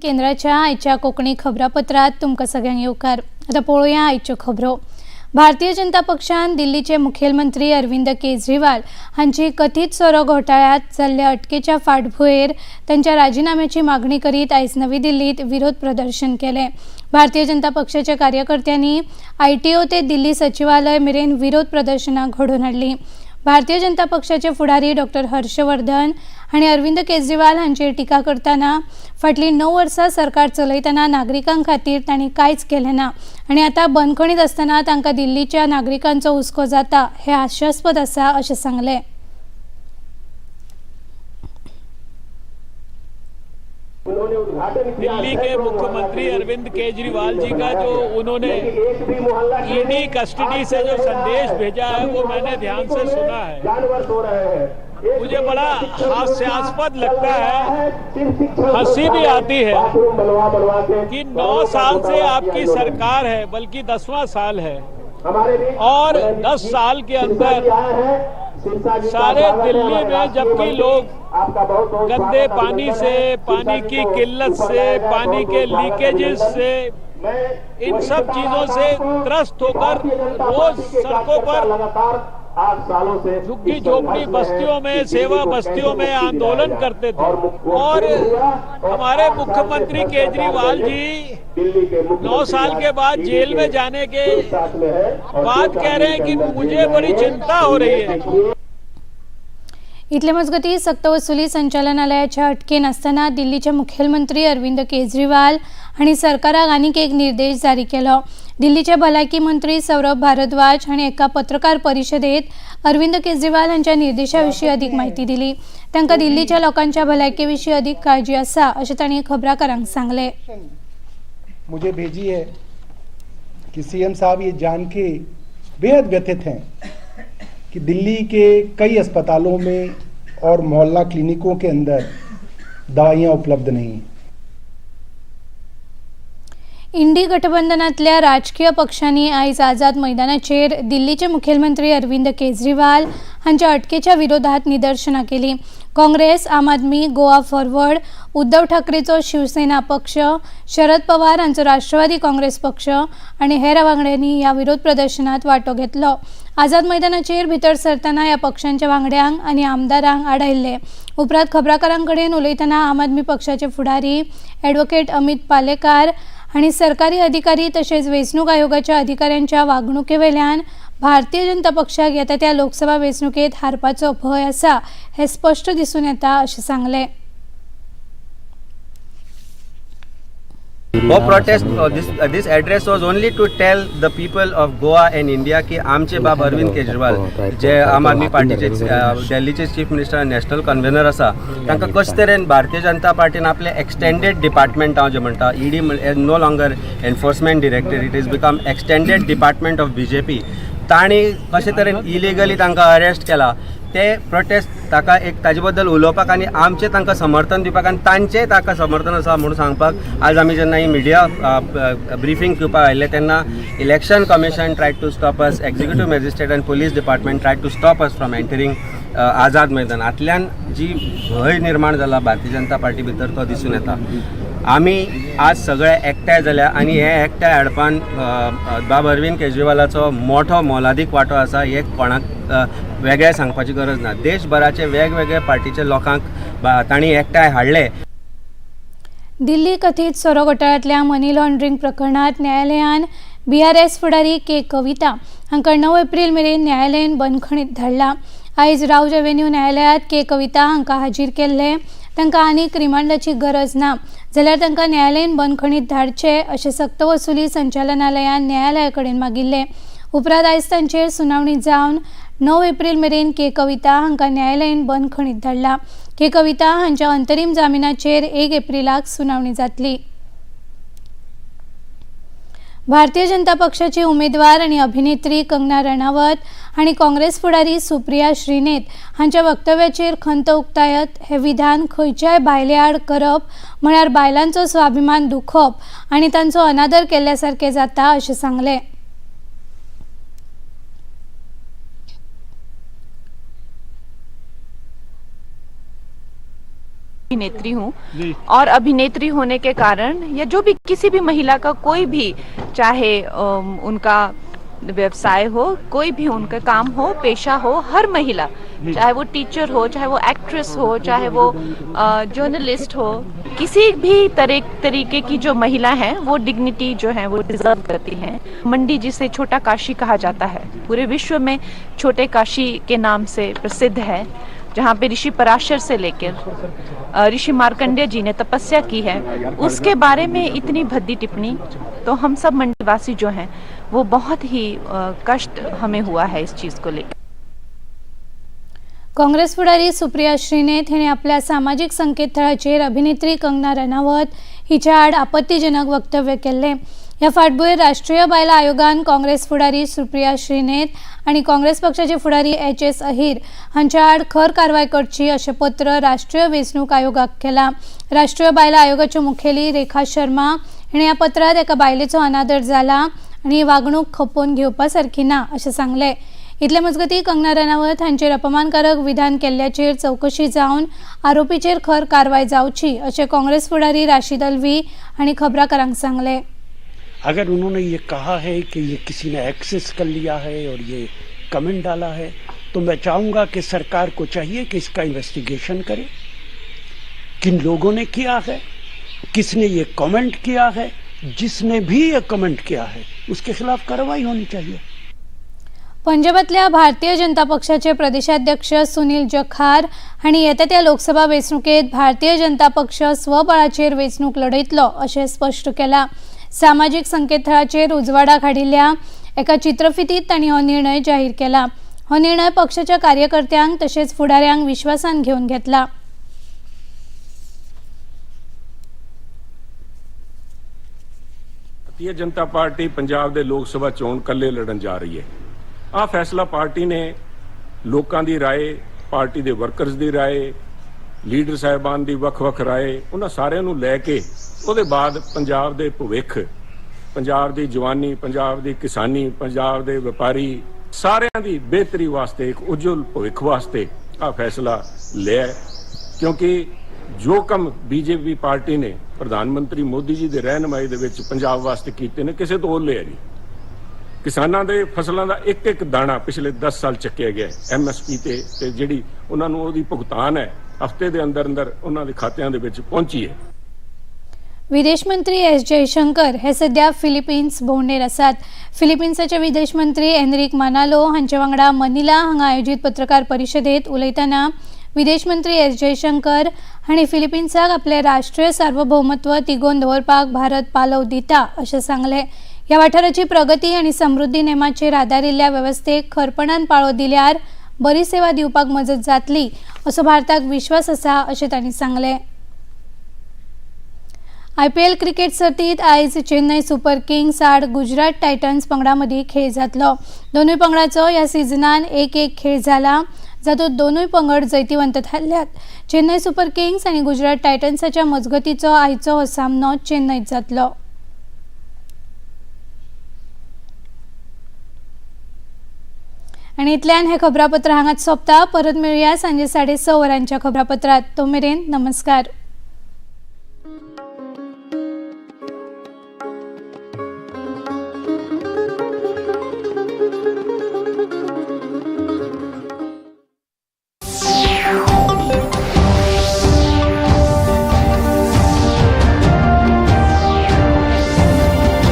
केंद्राच्या आयच्या कोंकणी खबरापत्रात तुमकां सगळ्यांक येवकार. आतां पळोवया आयच्यो खबरो. भारतीय जनता पक्षान दिल्लीचे मुखेलमंत्री अरविंद केजरीवाल हांची कथीत सोरो घोटाळ्यांत जाल्ल्या अटकेच्या फाटभुंयेर तांच्या राजिनाम्याची मागणी करीत आयज नवी दिल्लीत विरोध प्रदर्शन केलें. भारतीय जनता पक्षाच्या कार्यकर्त्यांनी आयटीओ ते दिल्ली सचिवालय मेरेन विरोध प्रदर्शनां घडोवन हाडलीं. भारतीय जनता पक्षाचे फुडारी डॉक्टर हर्षवर्धन हांणी अरविंद केजरीवाल हांचेर टिका करतना फाटलीं 9 वर्सां सरकार चलयतना नागरिकां खातीर तांणी कांयच केलें ना आनी आतां बंदखणीत आसतना तांकां दिल्लीच्या नागरिकांचो हुस्को जाता हें हास्यास्पद आसा अशें सांगलें. दिल्ली के मुख्यमंत्री अरविंद केजरीवाल जी का जो उन्होंने ईडी कस्टडी से जो संदेश भेजा है वो मैंने ध्यान से सुना है. मुझे बड़ा हास्यास्पद लगता है, हंसी भी आती है कि 9 साल से आपकी सरकार है, बल्कि 10वां साल है, और 10 साल के अंदर सारे दिल्ली में जबकि लोग गंदे पानी से, पानी की किल्लत से, पानी के लीकेजेस से, इन सब चीजों से त्रस्त होकर रोज सड़कों पर झुग्गी झोपड़ी बस्तियों में, सेवा बस्तियों में आंदोलन करते थे, और हमारे मुख्यमंत्री केजरीवाल जी 9 साल के बाद जेल में जाने के बाद कह रहे हैं कि मुझे बड़ी चिंता हो रही है. इतले मजगती सक्तवसुली संचालनालयाच्या अटकेन आसतना दिल्लीचे मुखेलमंत्री अरविंद केजरीवाल हांणी सरकाराक आनीक एक निर्देश जारी केलो. दिल्लीचे भलायकी मंत्री सौरभ भारद्वाज हांणी एका पत्रकार परिशदेत अरविंद केजरीवाल हांच्या निर्देशा विशीं अधिक म्हायती दिली. तांकां दिल्लीच्या लोकांच्या भलायके विशीं अधिक काळजी आसा अशें तांणी खबराकारांक सांगलें. मुझे भेजी है कि सीएम साहब ये जान के बेहद व्यथित हैं कि दिल्ली के कई अस्पतालों में और मोहल्ला क्लिनिकों के अंदर दवाइयाँ उपलब्ध नहीं हैं. इंडी गठबंधनातल्या राजकीय पक्षांनी आयज आझाद मैदानाचेर दिल्लीचे मुखेलमंत्री अरविंद केजरीवाल हांच्या अटकेच्या विरोधात निदर्शनां केली. काँग्रेस, आम आदमी, गोवा फॉरवर्ड, उद्धव ठाकरेचो शिवसेना पक्ष, शरद पवार हांचो राष्ट्रवादी काँग्रेस पक्ष आनी हेर वांगड्यांनी ह्या विरोध प्रदर्शनात वांटो घेतलो. आझाद मैदानाचेर भितर सरतना ह्या पक्षांच्या वांगड्यांक आनी आमदारांक आडायल्ले. उपरांत खबराकारां कडेन उलयतना आम आदमी पक्षाचे फुडारी ॲडव्होकेट अमित पालेकार हांणी सरकारी अधिकारी तशेंच वेंचणूक आयोगाच्या अधिकाऱ्यांच्या वागणुकेवेल्यान भारतीय जनता पक्षाक येता त्या लोकसभा वेंचणुकेत हारपाचो भंय आसा हें स्पश्ट दिसून येता अशें सांगलें. हो protest, this address was only to tell the people of Goa and India की आमचे बाब अरविंद केजरीवाल जे आम आदमी पार्टीचे दिल्लीचे चीफ मिनिस्टर आनी नॅशनल कन्वेनर आसा, तांकां कशे तरेन भारतीय जनता पार्टीन आपले एक्सटेंडेड डिपार्टमेंट, हांव जे म्हणटा ED no longer enforcement directorate, it is become extended department of BJP, तांणी कशे तरेन इलिगली तांकां अरेस्ट केला ते प्रोटेस्ट ताका एक ताजे बद्दल उलोवपाक आनी आमचें तांकां समर्थन दिवपाक आनी तांचें ताका समर्थन आसा म्हणून सांगपाक आज आमी जेन्ना ही मिडिया ब्रिफींग दिवपाक आयिल्ले तेन्ना election commission try to stop us, executive magistrate आनी police department try to stop us from entering Azad Maidan. हातल्यान जी भंय निर्माण जाला भारतीय जनता पार्टी भितर तो दिसून येता. आमी आज सगळे एकठांय जाल्या आनी हे एकठांय हाडपान बाब अरविंद केजरीवालाचो मोठो मोलादीक वांटो आसा, हे कोणाक वेगळें सांगपाची गरज ना. देशभराचे वेगवेगळे पार्टीचे लोकांक तांणी एकठांय हाडले. दिल्ली कथीत सोरो घोटाळ्यांतल्या मनी लॉन्ड्रिंग प्रकरणात न्यायालयान बीआरएस फुडारी के कविता हांकां 9 एप्रील मेरेन न्यायालयीन बंदखणीत धाडला. आयज रावज एव्हेन्यू न्यायालयात के कविता हांकां हाजीर केल्ले. तांकां आनीक रिमांडाची गरज ना जाल्यार तांकां न्यायालयीन बंदखणीत धाडचे अशें सक्तवसुली संचालनालयान न्यायालया कडेन मागिल्लें. उपरांत आयज तांचेर सुनावणी जावन 9 एप्रील मेरेन के कविता हांकां न्यायालयीन बंदखणीत धाडला. के कविता हांच्या अंतरीम जामिनाचेर 1 एप्रिलाक सुनावणी जातली. भारतीय जनता पक्षाची उमेदवार आणि अभिनेत्री कंगना रणावत आणि काँग्रेस फुडारी सुप्रिया श्रीनेत हांच्या वक्तव्याचेर खंत उक्तायत हे विधान खंयच्याय बायले आड करप म्हळ्यार बायलांचो स्वाभिमान दुखोवप आनी तांचो अनादर केल्ल्या सारकें जाता अशें सांगलें. अभिनेत्री हूँ और अभिनेत्री होने के कारण या जो भी किसी भी महिला का कोई भी, चाहे उनका व्यवसाय हो, कोई भी उनका काम हो, पेशा हो, हर महिला, चाहे वो टीचर हो, चाहे वो एक्ट्रेस हो, चाहे वो जर्नलिस्ट हो, किसी भी तरीके की जो महिला है वो डिग्निटी जो है वो डिजर्व करती हैं। मंडी जिसे छोटा काशी कहा जाता है, पूरे विश्व में छोटे काशी के नाम से प्रसिद्ध है, जहाँ पे ऋषि पराशर से लेकर ऋषि मार्कंडेय जी ने तपस्या की है, उसके बारे में इतनी भद्दी टिप्पणी, तो हम सब मंडीवासी जो हैं वो बहुत ही कष्ट हमें हुआ है इस चीज़ को लेकर। काँग्रेस फुडारी सुप्रिया श्रीनेत हिणें आपल्या सामाजीक संकेतथळाचेर अभिनेत्री कंगना रनावत हिच्या आड आपत्तीजनक वक्तव्य केल्लें। ह्या फाटभूंयेर राष्ट्रीय बायलां आयोगान काँग्रेस फुडारी सुप्रिया श्रीनेत आनी काँग्रेस पक्षाचे फुडारी एच.एस. अहीर हांच्या आड खर कारवाय करची अशें पत्र राष्ट्रीय वेंचणूक आयोगाक केलां। राष्ट्रीय बायलां आयोगाच्यो मुखेली रेखा शर्मा हिणें ह्या पत्रांत एका बायलेचो अनादर जाला आनी ही वागणूक खपोवन घेवपा सारकी ना अशें सांगलें। इतले मजगतीं कंगना रनावत हांचेर अपमानकारक विधान केल्ल्याचेर चवकशी जावन आरोपीचेर खर कारवाय जावची अशें काँग्रेस फुडारी राशीद अल्वी हांणी खबराकारांक सांगलें। अगर उन्होंने ये कहा है कि ये किसी ने एक्सेस कर लिया है और ये कमेंट डाला है, तो मैं चाहूँगा कि सरकार को चाहिए कि इसका इन्वेस्टिगेशन करे, किन लोगों ने किया है, किसने ये कमेंट किया है। जिसने भी ये कमेंट किया है उसके खिलाफ कार्रवाई होनी चाहिए। पंजाबातल्या भारतीय जनता पक्षाचे प्रदेशाध्यक्ष सुनील जखार हांणी येता त्या लोकसभा वेंचणुकेत भारतीय जनता पक्ष स्वबळाचेर वेंचणूक लढयतलो अशें स्पश्ट केलां। सामाजीक संकेतथळाचेर उजवाडाक हाडिल्ल्या एका चित्रफितीत तांणी हो निर्णय जाहीर केला। हो निर्णय पक्षाच्या कार्यकर्त्यांक तशेंच फुडाऱ्यांक विश्वासान घेवन घेतला। ਭਾਰਤੀ ਜਨਤਾ ਪਾਰਟੀ ਪੰਜਾਬ ਦੇ ਲੋਕ ਸਭਾ ਚੋਣ ਇਕੱਲੇ ਲੜਨ ਜਾ ਰਹੀ ਹੈ। ਆਹ ਫੈਸਲਾ ਪਾਰਟੀ ਨੇ ਲੋਕਾਂ ਦੀ ਰਾਏ, ਪਾਰਟੀ ਦੇ ਵਰਕਰਸ ਦੀ ਰਾਏ, ਲੀਡਰ ਸਾਹਿਬਾਨ ਦੀ ਵੱਖ-ਵੱਖ ਰਾਏ, ਉਹਨਾਂ ਸਾਰਿਆਂ ਨੂੰ ਲੈ ਕੇ ਉਹਦੇ ਬਾਅਦ ਪੰਜਾਬ ਦੇ ਭਵਿੱਖ, ਪੰਜਾਬ ਦੀ ਜਵਾਨੀ, ਪੰਜਾਬ ਦੀ ਕਿਸਾਨੀ, ਪੰਜਾਬ ਦੇ ਵਪਾਰੀ, ਸਾਰਿਆਂ ਦੀ ਬਿਹਤਰੀ ਵਾਸਤੇ, ਇੱਕ ਉਜਵਲ ਭਵਿੱਖ ਵਾਸਤੇ ਆਹ ਫੈਸਲਾ ਲਿਆ ਹੈ। ਕਿਉਂਕਿ ਜੋ ਕੰਮ ਬੀਜੇਪੀ ਪਾਰਟੀ ਨੇ ਪ੍ਰਧਾਨ ਮੰਤਰੀ ਮੋਦੀ ਜੀ ਦੇ ਰਹਿਨਮਾਈ ਦੇ ਵਿੱਚ ਪੰਜਾਬ ਵਾਸਤੇ ਕੀਤੇ ਨੇ, ਕਿਸੇ ਤੋਂ ਓਹਲੇ ਨਹੀਂ। ਕਿਸਾਨਾਂ ਦੇ ਫਸਲਾਂ ਦਾ ਇੱਕ ਇੱਕ ਦਾਣਾ ਪਿਛਲੇ 10 ਸਾਲ ਚੱਕਿਆ ਗਿਆ ਐਮਐਸਪੀ ਤੇ, ਤੇ ਜਿਹੜੀ ਉਹਨਾਂ ਨੂੰ ਉਹਦੀ ਭੁਗਤਾਨ ਹੈ, ਹਫਤੇ ਦੇ ਅੰਦਰ ਅੰਦਰ ਉਹਨਾਂ ਦੇ ਖਾਤਿਆਂ ਦੇ ਵਿੱਚ ਪਹੁੰਚੀ ਹੈ। विदेश मंत्री एस जयशंकर हे सध्या फिलिपिन्स भोंवडेर आसात। फिलिपिन्साचे विदेश मंत्री एनरिक मानालो हांचे वांगडा मनिला हांगा आयोजीत पत्रकार परिशदेत उलयतना विदेश मंत्री एस जयशंकर हांणी फिलिपिन्साक आपले राष्ट्रीय सार्वभौमत्व तिगोवन दवरपाक भारत पालव दिता अशें सांगलें। ह्या वाठाराची प्रगती आनी समृद्धी नेमाचेर आदारिल्ल्या वेवस्थेक खरपणान पाळो दिल्यार बरी सेवा दिवपाक मजत जातली असो भारताक विश्वास आसा अशें तांणी सांगलें। आयपीएल क्रिकेट सर्तीत आयज चेन्नय सुपर किंग्स आड गुजरात टायटन्स पंगडा मदीं खेळ जातलो। दोनूय पंगडाचो ह्या सिजनान एक एक खेळ जाला, जातूंत दोनूय पंगड जैतिवंत थारल्यात। चेन्नय सुपर किंग्स आनी गुजरात टायटन्साच्या मजगतीचो आयचो हो सामनो चेन्नयत जातलो। आनी इतल्यान हें खबरापत्र हांगाच सोंपता। परत मेळुया सांजे 6:30 वरांच्या खबरापत्रात। तो मेरेन नमस्कार।